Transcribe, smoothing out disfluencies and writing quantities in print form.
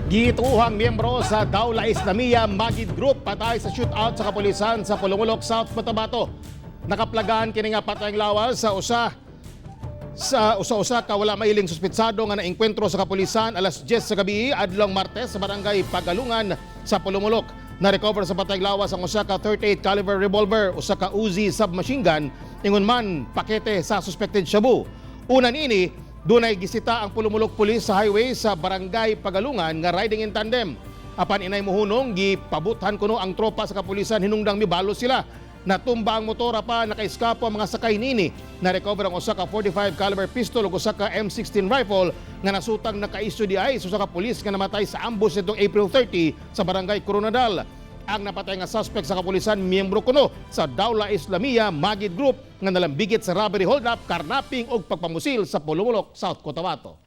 Gituohang miyembro sa Dawla Islamia Magid Group patay sa shootout sa kapulisan sa Polomolok, South Cotabato. Nakaplagan kini nga patayng lawas sa usa-usa ka wala mailing suspetsado nga naengkwentro sa kapulisan alas 10 sa gabi adlong Martes sa Barangay Pagalungan sa Polomolok. Na-recover sa patayng lawas ang usa ka 38 caliber revolver, usa ka Uzi submachine gun, ingon man pakete sa suspected shabu. Una niini, dunay gisita ang Polomolok Police sa highway sa Barangay Pagalungan nga riding in tandem. Apan inay muhunong, gipabuthan kuno ang tropa sa kapulisan hinungdang mibalo sila. Natumba ang motor pa nakaiskapo ang mga sakay nini. Na-recover ang usa ka 45 caliber pistol ug usa ka M16 rifle nga nasutang naka-issue diay sa usa ka pulis nga namatay sa ambush nitong April 30 sa Barangay Coronadal. Ang napatay nga suspect sa kapulisan, miyembro kuno sa Dawla Islamia Magid Group nga nalambigit sa robbery, hold up, carnapping ug pagpamusil sa Polomolok, South Cotabato.